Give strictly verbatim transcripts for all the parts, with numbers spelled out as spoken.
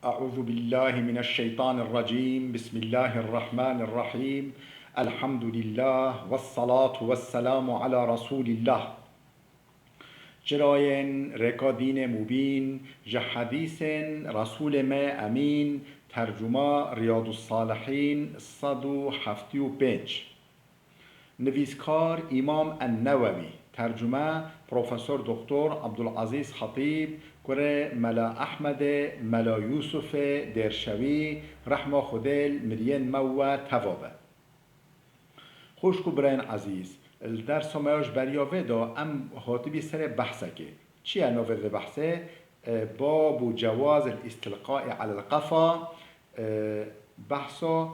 أعوذ بالله من الشيطان الرجيم. بسم الله الرحمن الرحيم. الحمد لله والصلاة والسلام على رسول الله. Çirayên rêka dînê mubîn, ji hedîsên Resûlê me Emîn, tercuma Riyadus Salihîn sed û heftê û pênc. Nivîskar Îmam En-Newewî, tercume Profesor Doktor Abdulazîz Hatîb, kurê Mela Ehmedê, Mela Yûsufê Dêrşewî, rehma Xwedê li miriyên me we teva be. Xwişk û birayên ezîz, li dersa me ya ji beriya vê de em hatibî serê behsekê. Çi ye navê vê behsê? E, Babu cewazil îstilqaî elel qefa, e, behsa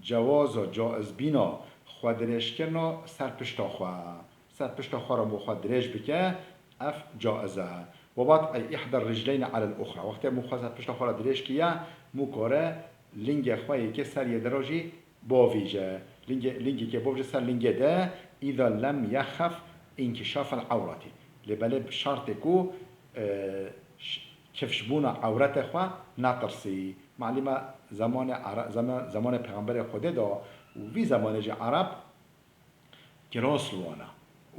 cewaza caizbîna xwe dirêjkirina ser pişta xwe. Ser pişta xwe re mo xwe dirêj bike, ev caiz e. Ve wad'î îhda ricleyni elel uxra. Wextê mo xwe ser pişta xwe re dirêj kiriye, mo kare lingê xwe yekê ser yê dira jî bavîje. Lingê, lingekê bavîje ser lingê de, îza lem yexef înkişafel ewretî. Lê belê bi şertê ku, e, ş-, kifşbûna ewretê xwe netirsî. Malûm e, zemanê Ara-, zema-, zemanê Pêxemberê Xwedê de û vî zemanê jî Ereb kiras li wan e.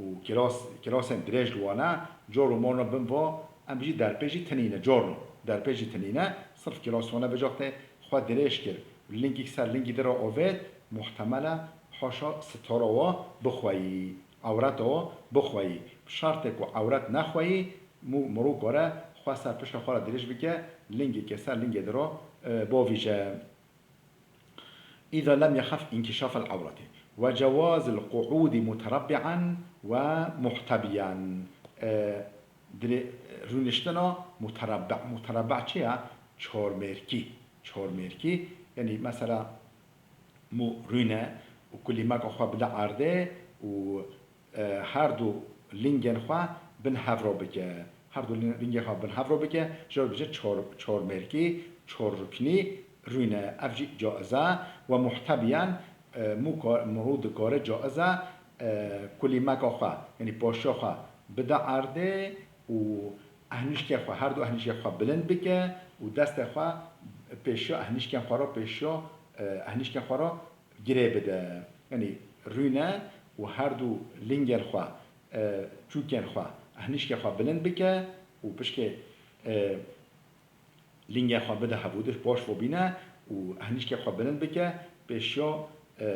Û kiras, kirasên dirêj li wan e, cor û morna bin va, em bijî derpê jî tinî ne, corno, derpê jî tinî ne, sirf kiras wan e, vê caxtê xwe dirêj kir, lingîk ser lingî di re avêt, muhtemel e, haşa sitara wa bixweyî, ewreta wa bixweyî. Bi şertê ku ewret nexweyî, mû-, mirov kare xwe ser pişta xwe re dirêj bike, lingekê ser lingê di re, e, bavîje. Îza lem yexef înkişafel ewretî. Ve cewazil qu'ûdî muterebbi'en ve muhtebiyen. E, dirê-, rûniştina muterebbe'. Muterebbe' çi ye? Çarmêrkî. Çarmêrkî, yanî mesela mû rûne û kulîmeka xwe bide erdê û e, her du lingên xwe bin hev re bike. Her du lin-, lingên xwe bin hev re bike, ji re bije çor-, çormêrkî, çor ruknî, rûne. Ev jî caiz e. Ve muhtebiyen, e, mû ka-, mirov dikare caiz e, e, kulîmeka xwe, yanî paşiya xwe bide erdê û ehnîşkê xwe, her du ehnîşkê xwe bilind bike û destê xwe pêşiya ehnîşkên xwe re, pêşiya, e, ehnîşkên xwe re girê bide. Yanî rûne û her du lingên xwe, e, çûkên xwe, ehnîşkê xwe bilind bike û pişkê, e, lingên xwe bide hevû, di paş ve bîne û ehnîşkê xwe bilind bike, pêşiya, e,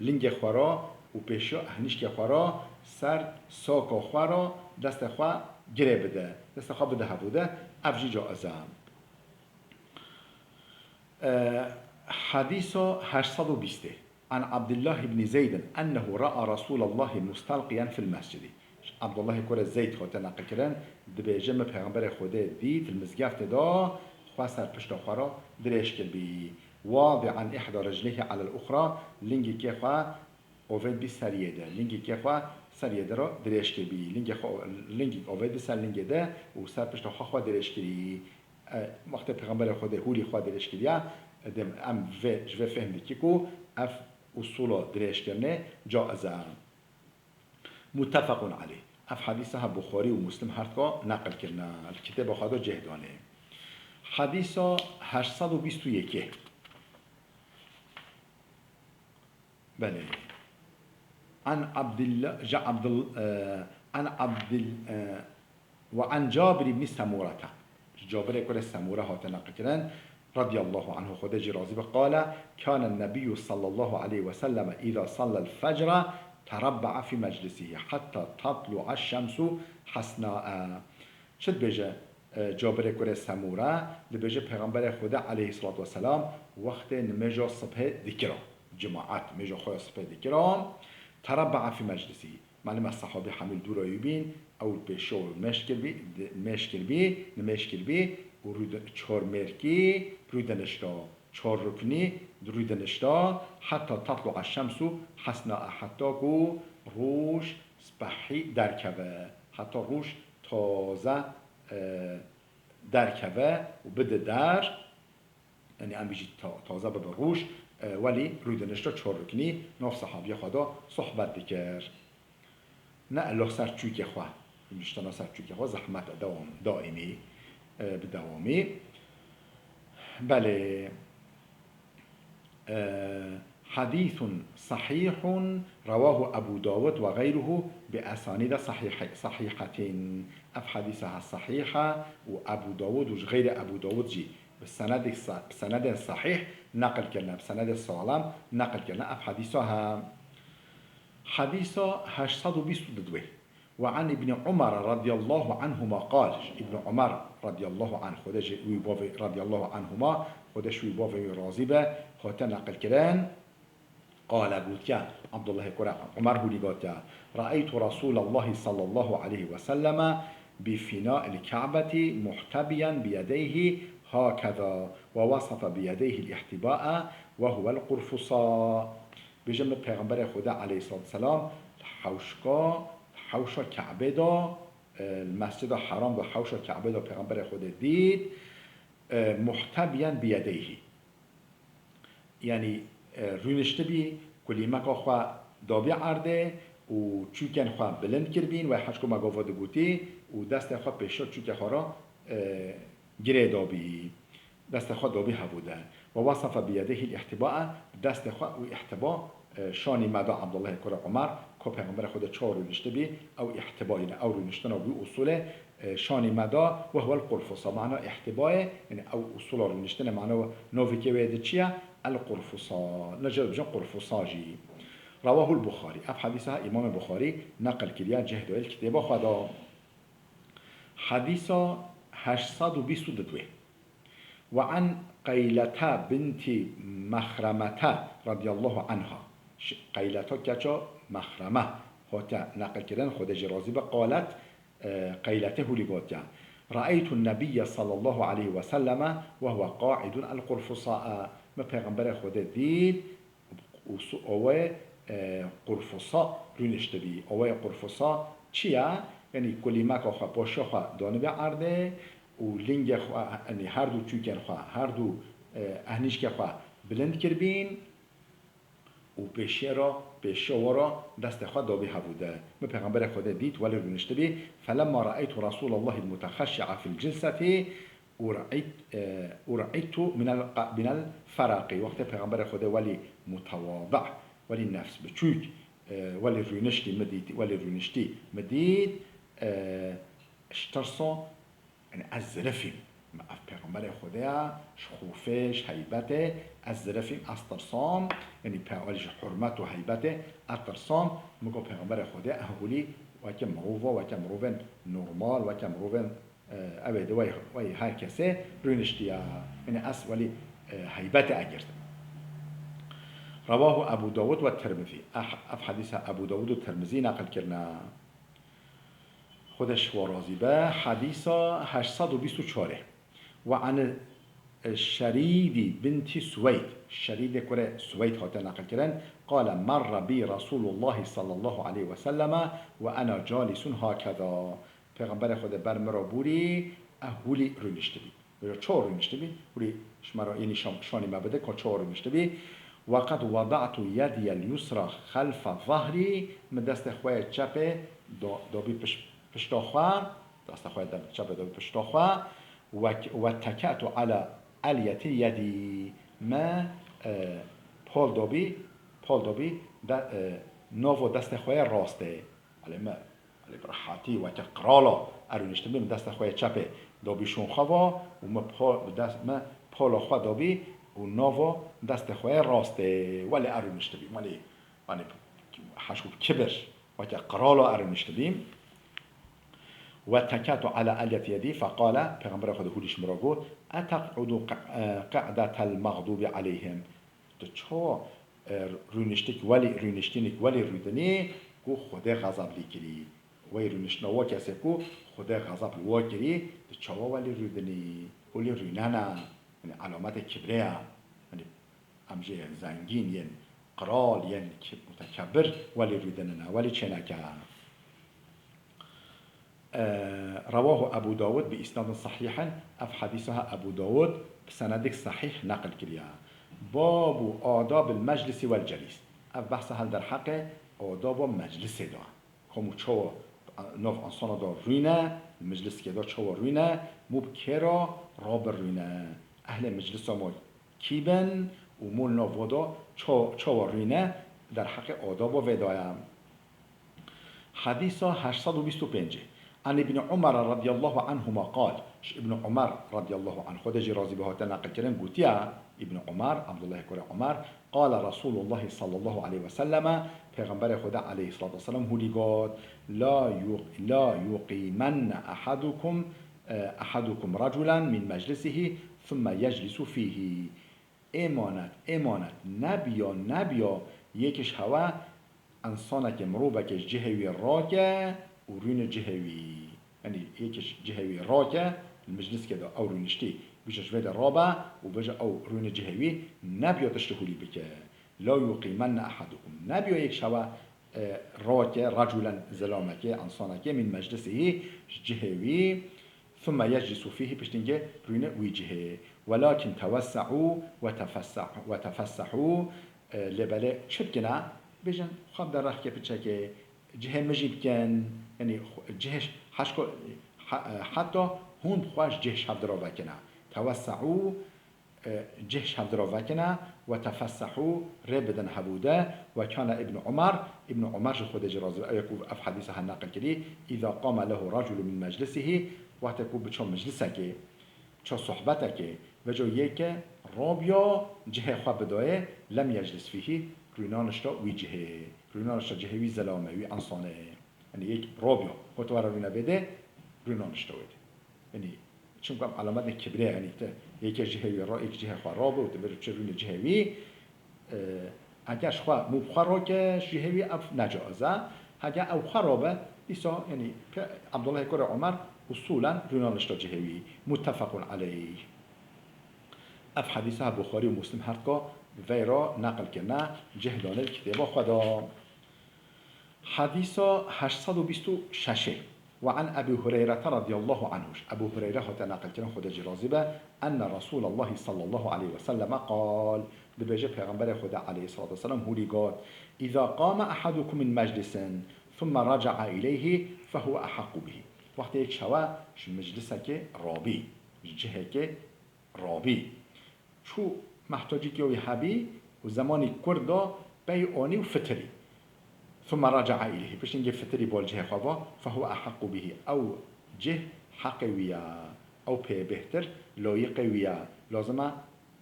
lingê xwe re û pêşiya ehnîşkê xwe re ser saka xwe re destê xwe girê bide. Destê xwe bide hevû de, ev jî caiz e. E, Hedîsa heşt sed û bîstê. An Abdullah ibn Zeydin ennehu ra'a Rasulallahi mustalqiyen fil mescidi. Abdullahê kurê Zeyd hate neqilkirin, dibêje, min Pêxemberê Xwedê dît li mizgeftê de xwe ser pişta xwe re dirêj kiribî. Wadi'an ihda ricleyhi alel uxra, lingekê xwe ovêt bî ser yê de. Lingekê xwe ser yê de re dirêj kiribî. Lingê xwe, lingek ovêt bî ser lingê de û ser pişta xwe xwe dirêj kirî. E, wextê Pêxemberê Xwedê hûlî xwe dirêj kiriya, e, dem em vê, ji vê fehm dikî ku ev usûla dirêjkirinê caiz e. Muttefequn aleyh. Ev hedîsa he Buxarî û Muslim her duka neqil kirine. Li kitêba xwe de cih danê. Hedîsa heşt sed û bîst û yekê. Belê. An Abdillah, ji Abdil-, e, an Abdil-, e, ve an Cabir ibn Semurete. Ji Cabirê kurê Semure hate neqilkirin. Radiyallahu anhu, Xwedê jî razî be. Qale, kâne nebiyyû sallallahu aleyhi ve selleme îza sallel fecre terebbe'a fî meclisihi hatta tatlu'a şemsu hasna'e. Çi dibêje, e, Cabirê kurê Semûre? Dibêje, Pêxemberê Xwedê aleyhisselatu vesselam wextê nimêja sibhê dikira, cimaet nimêja xwe ya sibhê dikira, terebbe'a fî meclisî. Malum e, sehabî hemî li dûra wî bîn, ew li pêşiya wî mêş kirbî, di-, mêş kirbî, nimêj kirbî û rûde-, çormêrkî rûdinişta, çor ruknî rûdinişta, heta tatlu'a şemsu hasna'e, heta ku roj spehî derkeve, heta roj taze, e, derkeve û bide der, yanî em bijî ta-, taze bibe roj, e, welî rûdinişta çor ruknî nav sehabiya xwe de sohbet dikir. Ne elo ser çûkê xwe, rûniştina ser çûkê xwe zehmet e, dewam, daîmî, e, bi dewamî. Belê. E, hadîsun sahîhun rawâhu Ebû Dawud ve xeyruhu bi esanîde sahîhe-, sahîhetin. Ev hadîsa ha sahîh e û Ebû Dawud û ji xeyrê Ebû Dawud jî bi senedek sa-, bi senedên sahîh neqil kirine, bi senedê salam neqil kirine. Ev hadîsa ha. Hadîsa heşt sed û bîst û du. Ve an Îbnî Umar radiyallahu anhuma qal, ji Îbnî Umar radiyallahu anh, Xwedê ji wî bavê radiyallahu anhuma, Xwedê ji wî bavê wî razî be, hate neqilkirin, qale, gotiye, Abdullahê kura Umar hûlî gotiye, Re'eytu Resûlallahi sallallahu aleyhi ve selleme bi fînâil Ka'beti muhtebiyen bi yedeyhi hakeza ve wesefe bi yedeyhi l-ihtibae ve huvel qurfusa. Bêje min Pêxemberê Xwedê aleyhissalatu vesselam li hewşka, li hewşa Ka'bê de, e, li Mescida Heram de, hewşa Ka'bê de Pêxemberê Xwedê dît, e, muhtebiyen bi yedeyhi. Yanî, e, rûniştibî, kulîmeka xwe dabî erdê û çûkên xwe bilind kiribîn, wê hewşka me gava digotî û destê xwe pêşiya çûkê xwe re, e, girê dabî. Destê xwe dobî hebû de. Ve wesefe bi yedeyhî l-ihtibae, bi destê xwe û ihtiba, e, şanî me da Abdullahê kura Umar, ku Pêxemberê Xwedê çawa rûniştibî, ew ihtiba, yanî ew rûniştina wî usulê, e, şanî me da, ve huwel qurfusa, mana ihtibayê, yanî ew usula rûniştinê, mana novîkê wê di çi ye? El qurfusa. Ne jê dibêjin qurfusa jî. Rawahul Buxarî. Ev hadîsa Îmamê Buxarî neqil kiriye, cih dayê li kitêba xwe da. Hadîsa heşt sed û bîst û du. Ve an Qeylete binti Mexremete radiyallahu anha. Ş-, Qeylete keça Mexreme hate neqilkirin, Xwedê jê razî be, qalet, e, Qeylete hûlî gotiye, Re'eytun Nebiyye sallallahu aleyhi ve selleme ve huve qaidun el qurfusae. Me Pêxemberê Xwedê dît, Û su-, owê, e, qurfusa rûniştibî. Owê qurfusa çi ye? Yanî kulîmeka xwe, poşa xwe danibî erdê û lingê xwe, yanî her du çûkên xwe, her du, e, ehnîşkê xwe bilind kiribîn û pêşiya re, pêşiya we re destê xwe dabî hebû de. Min Pêxemberê Xwedê dît, welî rûniştibî. Felemma re'eytu Resûlallahî l-mutexeşşi'a fil cilseti Ur'it-, e, ur'itu minel qa-, minel feraqî. Wextê Pêxemberê Xwedê welî mutewadi, welî nefs biçûk, e, welî rûniştî min dît, welî rûniştî min dît, e, ji tirsa, yanî ez zirifîm. Me ev Pêxemberê Xwedê ye, ji xofê, ji heybetê, ez zirifîm, ez tirsam, yanî pe-, welî ji hurmet û heybetê ez tirsam. Min got Pêxemberê Xwedê, ev hûlî weke mirov e, weke mirovên normal, weke mirovên Ew ê di wey, wey her kesê rûniştiya. Yanî ez welî, e, heybetê egirtim. Rewahu Ebu Dawud ve Tirmizî. Eh, ev hedîsa Ebu Dawud û Tirmizî neqil kirine. Xwedê ji we razî be. Hedîsa heşt sed û bîst û çar. Ve an, e, Şerîdî binti Suweyd. Şerîdê kurê Suweyd hate neqil kirin. Qale merre bî Resûlullahî sallallahu aleyhi ve selleme ve ena calisun hakeza. Pêxemberê Xwedê ber min re bûrî, ev hûlî rûniştibî. Vêca çawa rûniştibî? Hûlî ji me re, yanî şan-, şanî me bide, ka çawa rûniştibî. Ve qed weda'tu yediyel yusra xelfe zahrî, min destê xwe yê çepê do-, dobî piş-, pişta xwe, destê xwe yê de-, çepê dobî pişta xwe, ve, ve teke'tu ala elyeti yedî, me, e, pol dobî, pol dobî, de, e, navo destê xwe yê rastê. Elê me Elê bi rehatî weke qirala ez rûniştibîm, destê xwe yê çepê dobî şûn xwe va û min po-, bi dest, min pola xwe dobî û nava destê xwe yê rastê welê ez rûniştibîm. Welê, yanî, heşû kibir, weke qirala ez rûniştibîm. Ve teketu ala elyeti yedî feqale, Pêxemberê Xwedê hûlî ji min re got, eteq'udu qe-, e, qe'detel mexdûbî aleyhim. Tu çawa, e, rûniştik welî, rûniştînik welî rûdinî ku Xwedê xezab lî kirî? Wey rûniştina wa kesê ku Xwedê xezab li wa kirî, tu çawa welî rûdinî? Hûlî rûnene, yanî elametê kibrê ye. Yanî em jê yên zengîn, yên qral, yên ki-, mutekebir welî rûdinine, welî çêneke. E, rewahu Ebu Dawud bi isnadin sahîhin, ev hedîsa ha Ebu Dawud bi senedek sahîh neqil kiriye. Babu adabil meclisi wel celîs. Ev behsa hel derheqê adaba meclisê de. Kom û çawa nav insana de rûne, mecliskê de çawa rûne, mû bi kê re rabirûne. Ehlê meclisa me kî bin û mol nav wada ça-, çawa rûne derheqê adaba vê de ye. Hedîsa heşt sed û bîst û pênc. An Ibn Umar radiyallahu anhuma qal, ji Ibn Umar radiyallahu anh, Xwedê jî razî be, hate neqilkirin, gotiye, Ibn Umar, Abdullahê kurê Umar, qala Resulullah sallallahu aleyhi ve selleme, Pêxemberê Xwedê aleyhissalatu vesselam hûlî got, la yu-, la yuqimenne ahadukum, e, ahadukum raculan min meclisihi thumme yeclisu fihi. Emanet, emanet, nebiya, nebiya, yek ji hewe, însanekê, mirovekê ji cihê wî rake û rûne cihê wî. Yanî yek ji cihê wî rake, li mecliskê de ew rûniştî, bêje ji vê de rabe û bêje ew rûne cihê wî, nebiya tiştê hûlî bike. La yuqimenne ahadukum. Nebiya yek ji hewe, e, rake, raculen, zelamekê, însanekê, min meclisihi, ji cihê wî, thumme yeclisu fihi, piştî hingê rûne wî cihê. Welakin tewesse'u ve tefessah-, ve tefessahû, e, lê belê çi bikine? Bêjin, xwe bide rexkê piçekê, cihê min jî bikin, yanî xwe-, cihê ş-, heşko, he-, e, heta hûn bi xwe ji cih ji hev dira vekine. Tewesse'u, e, cih ji hev dira vekine, ve tefessehû, rê bidin hevû de, ve kane Ibn Umar, Ibn Umar ji Xwedê jî razî be, ew ye ku ev hedîsa he neqil kirî, îza qame lehu raculun min meclisihi, wextê ku biço meclisekê, biço sohbetekê, veco yeke rabiya cihê xwe bidayê, lem yeclis fîhî, rûnanişta wî cihê, rûnanişta cihê wî zelame, wî însanê. Yanî yek rabiya, got were rûne vê de, rûnanişta wê de. Yanî, çimku em alametê kibrê, yanî te yekê cihê wî ra, yek cihê xwe rabe û tu bêjî çi rûne cihê wî, e, eger ji xwe mû bi xwe rake, ji cihê wî ev necaiz e. Hege ew xwe rabe, dîsa, yanî, pe-, Abdullahê kurê Umar usûlen rûnanişta cihê wî. Muttefequn aleyh. Ev hedîsa Buxarî û Muslim her dika veyra neqil kirine, cih dane li kitêba xwe de. Hedîsa heşt sed û bîst û şeş. Ve an Ebî Hureyrete radiyallahu anhu. Ebû Hureyre hate neqilkirin, Xwedê jî razî be, enne Resûlallahi sallallahu aleyhi ve selleme qal, dibêje Pêxemberê Xwedê aleyhissalatu vesselam hûlî got, îza qame ahadukum min meclisin, thumme raca'a ileyhi, fehuve ahaqqu bihi. Wextê yek ji hewe ji meclisekê rabî, ji cihekê rabî. Çû mehtacîkê wî hebî û zemanî kurt da pey anî û fitirî. Thumme raca'a ileyhi. Piştî hingê fitirî bo li cihê xwe va, fehuve ahaqqu bihi. Ew cih heqê wî ye. Ew pê bêhtir layiqê wî ye. Lazim e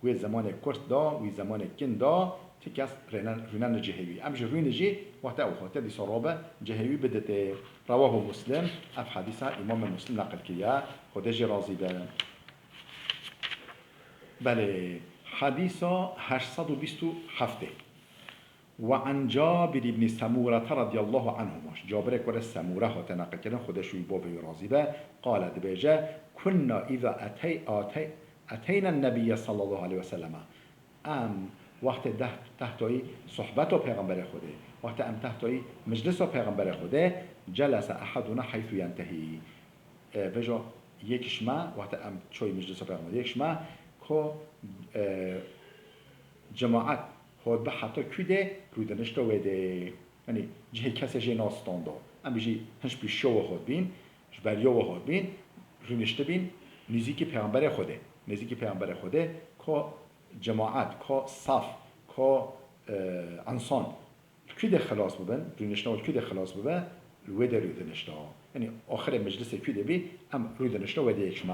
wê zemanê kurt da, wî zemanê kin da, ti kes rêne, rûnene cihê wî. Em jî rûne jî, wextê ew hate dîsa rabe cihê wî biditê. Rewahu Muslim. Ev hedîsa Îmamê Muslim neqil kiriye. Xwedê jî razî be. Belê, hedîsa heşt sed û bîst û heftê. Ve an Cabir ibn Semurete radiyallahu anhuma. Cabirê kurê Semure hate neqilkirin, Xwedê ji wî bo ve wî razî be. Qale, dibêje, kunna îza etey-, atey-, eteyna nebiyye sallallahu aleyhi ve selleme. Em wextê deh-, tehtayî sohbeta Pêxemberê Xwedê, wextê em tehtayî meclisa Pêxemberê Xwedê, celese ehaduna heythu yentehî. E, vejo yek ji me, wextê em çoyî meclisa Pêxemberê, yek ji me ko, e, cemaet hot bi heta kû de rûdinişta wê de. Yanî cihê kesê jê nastanda. Em bijî hin ji pêşiya we hot bîn, ji beriya we hot bîn, rûniştibîn nêzîkî Pêxemberê Xwedê. Nêzîkî Pêxemberê Xwedê ko cemaet, ko saf, ko, e, însan li kû de xilas bibin, rûniştina wê li kû de xilas bibe, li wê de rûdinişta. Yanî axirê meclisê kû de bî, em rûdinişta wê de yek ji me.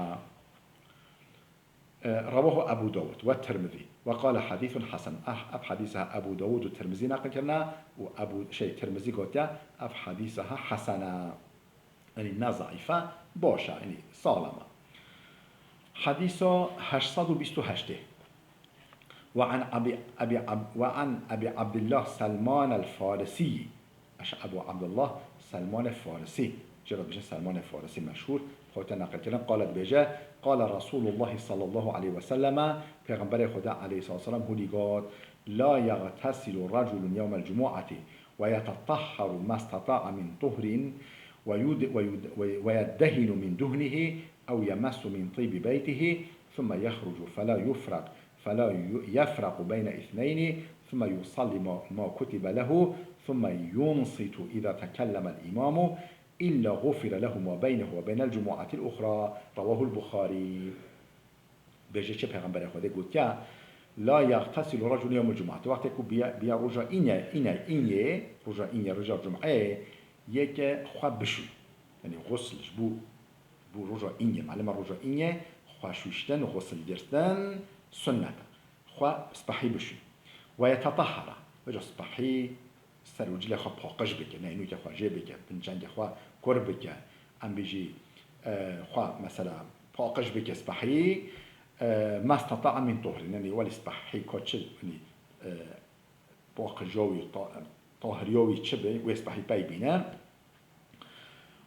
E, rewahu Ebu Dawud ve Tirmizî ve qale hedîsun hesen. Ah, ev hedîsa Ebu Dawud û Tirmizî neqil kirine û Ebu, şey, Tirmizî gotiye, ev hedîsa hesen e. Yanî ne zeîf e, baş e, yanî saxlem e. Hedîsa heşt sed û bîst û heştê. Ve an Abi, Abi Ab-, ve an Abi Abdillah Selman el-Farisî. Eş Ebu Abdullah Selmanê Farisî. Jê re dibêjin Selmanê Farisî meşhûr. Xwete neqil kirin. Qale dibêje, qale Resulullah sallallahu aleyhi ve selleme, Pêxemberê Xweda aleyhissalatu vesselam hûlî got, la yagtesilu reculun yewmel cumu'ati ve yetetahharu mestata'a min tuhrin ve yud-, ve yud-, ve, ve yeddehinu min duhnihi ew yemessu min tibi beytihi, thumme yehrucu fela yufrak, fela yu-, yefraku beyne ithneyni, thumme yusalli ma, ma kutibe lehu, thumme yunsitu iza tekellemel imamu, illa gufire lehu ma beynehu ve beynel cumu'atil uhra. Rawahul Buxari. Bêje çi Pêxemberê Xwedê gotiya, "La yaxtesilu raculu yewmul cum'ati." Wextê ku biya, biya roja înê, înê, înê, roja înê, roja cum'eyê, yeke xwe bişû. Yanî xusl ji bo, bo roja înê, maluma roja înê, xwe şûştin, xusl girtin, sunnet e. Xwe spehî bişû. Ve yetetahhara. Veca spehî ser û cilê xwe paqij bike, neynûkê xwe jê bike, binçengê xwe kur bike, em bêjî, e, xwe mesela paqij bike spehî, e, mesteta'a min tuhrin, yanî welî spehî ka çi, yanî, e, paqijo wî, ta-, tahiriyo wî çi be, wê spehî pey bîne.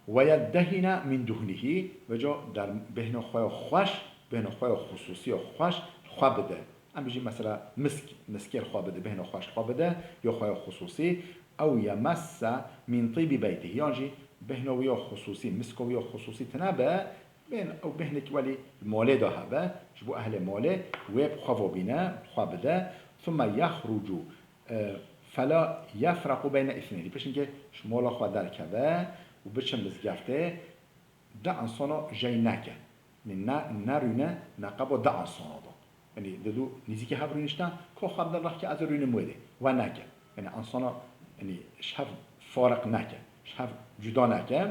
Ve yeddehine min duhnihî, veca der bêhna xwe ya xweş, bêhna xwe ya xusûsî ya xweş xwe bide. Em bijî mesela misk, miskê xwe bide, bêhna xweş xwe bide, ya xwe ya xusûsî. Ew yemesse min tîbî beytihî, yan jî bêhna wî ya xusûsî, miska wî ya xusûsî tine be, bên ew bêhnek welî li molê de hebe, ji bo ehlê molê wê bi xwe ve bîne, xwe bide. Thumme yexrucu, e, fela yefrequ beyne îsneynî. Piştî ke ji mola xwe derkeve û biçe mizgeftê, di insana jey neke. Yanî ne, nerûne neqeba di insana de. Yanî di du nîzîkî hev rûnişte, ka xwe bide rexkê ez rûnim wê dê. We neke. Yanî insana, yanî ji hev fariq neke. Ji hev cuda neke.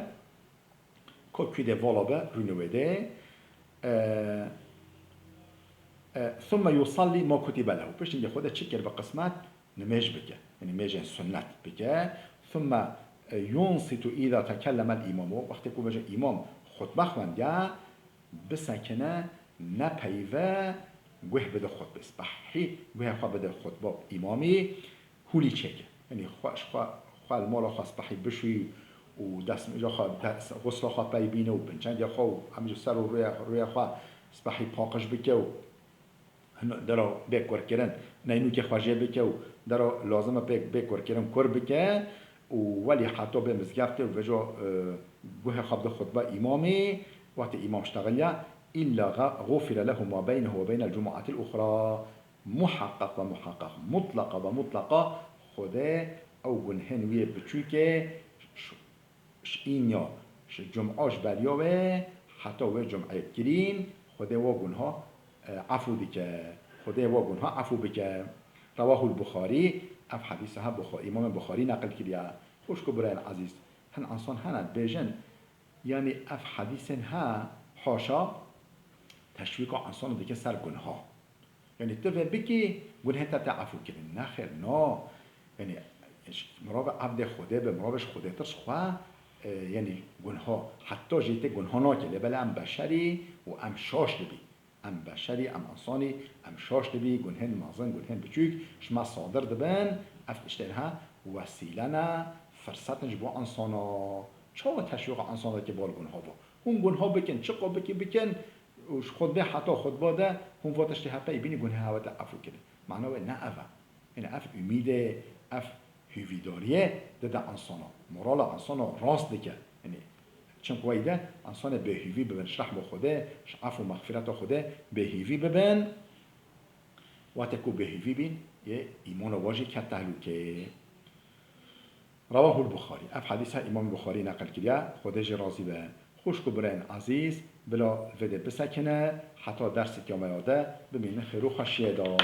Ka kû dê vala be, rûne wê dê. E, e, thumme yusallî ma kutibe lehu. Piştî ke Xwedê çi kir bi qismet, nimêj bike. Yanî mêjên sunnet bike. Thumme, e, yunsitu îza tekellemel îmamu. Wextê ku veca îmam xutbe xwendiya, bisekine, nepeyive, guh bide xutbe. Spehî guhê xwe bide xutbe îmamî. Hûlî çêke. Yanî xwe, ji xwe, xwe li mala xwe spehî bişûyî û destmêja xwe, des-, xusla xwe pey bîne û binçengê xwe û em ji ser û rûyê, rûyê xwe spehî paqij bike û hin-, dera bê kurkirin, neynûkê xwe jê bike û dera lazim e pê bê kurkirin kur bike û welî heta bê mizgeftê û veca, e, guhê xwe bide xutbe îmamî, wextê îmam ştexiliya, illa gha-, gufire lehu ma beynehu ve beynel cumu'atil uxra. Muheqeq ve muheqeq, mutleqa ve mutleqa Xwedê ew gunhên wî yê biçûkê ji, ji înya, ji cum'a ji beriya wê heta wê cum'ê kirîn, Xwedê wa gunha, e, efû dike. Xwedê wa gunha efû bike. Rewahul Buxarî, ev hedîsa ha Buxa-, Îmamê Buxarî neqil kiriye. Xwişk û birayên ezîz, hin insan hene dibêjin, yanî ev hedîsên ha, haşa, teşwîqa insana dike ser gunha. Yanî tu vê bikî, gunhê te tê efû kirin. Nexêr, na. Yanî, mirovê evdê Xwedê be, mirovê ji Xwedê tirs xwe, e, yanî gunha, heta jî tê gunha nake. Lê belê em beşerî û em şaş dibî. Em beşerî, em insanî, em şaş dibî, gunhên mezin, gunhên biçûk ji me sadir dibin. Ev tiştên ha wesîle ne, firset in ji bo insana. Çawa teşwîqa insana dike bal gunha be? Hûn gunha bikin, çiqa bikî bikin, û ji xutbê heta xutba de hûn va tiştê hepeyî bînî gunhê hewe te efû kirin. Mana wê ne ev e. Yanî ev umîdê, ev hîvîdariyê dide insana. Morala insana rast dike. Yanî çimku wey de insanê bêhîvî bibin, ji rehma Xwedê, ji ef û mexfireta Xwedê bêhîvî bibin. Wextê ku bêhîvî bîn, yê îmana we jî ket tehlûkê. Rewahul Buxarî. Ev hedîsa Îmam Buxarî neqil kiriye, Xwedê jê razî be. Xwişk û birayên ezîz, bila vê dê bisekine, heta derseke me ya de bimînin xêr û xweşiyê de.